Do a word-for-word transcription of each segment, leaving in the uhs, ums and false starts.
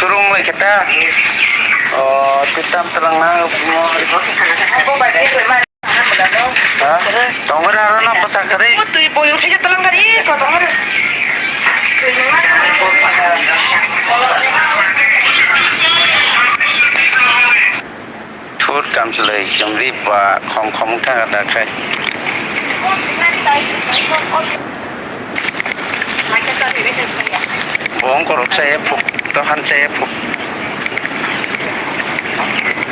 Rung lai kita. Oh, titam terang na. Ha? Tonggo na aro na pasak kari. Twi boyo khaja talang kari ko tonggo. Thut kamchlwi chwngri ba khom khom wngkha da khai. Bo wng korok chaya phuk, dohan chaya phuk.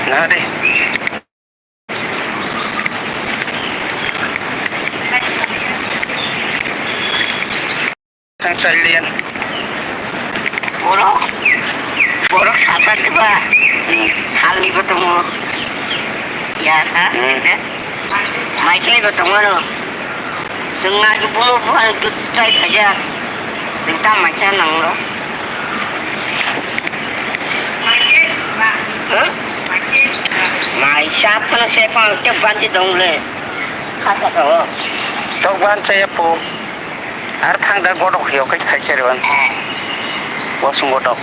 Naha de. Thang silent. Borok, borok sata diba? Hmm. Salni bo tongo. Ya, ha? Hmm. Eh? Mai chai bo tongo no. Chwng nai bo bumo buhan tu chai khaja. Chwng ta mai cha nang lo. Huh? Mai cha phano se phano te banti dong le. Kha kha tongo. Tok ban chaya phuk. Ar thang da godok hiyo kai khai chari ban. Wasung godok.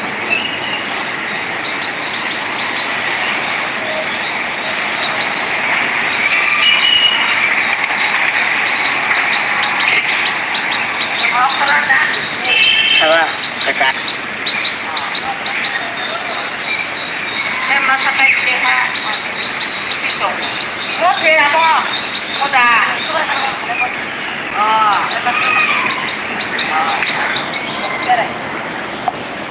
Hawa, kasa.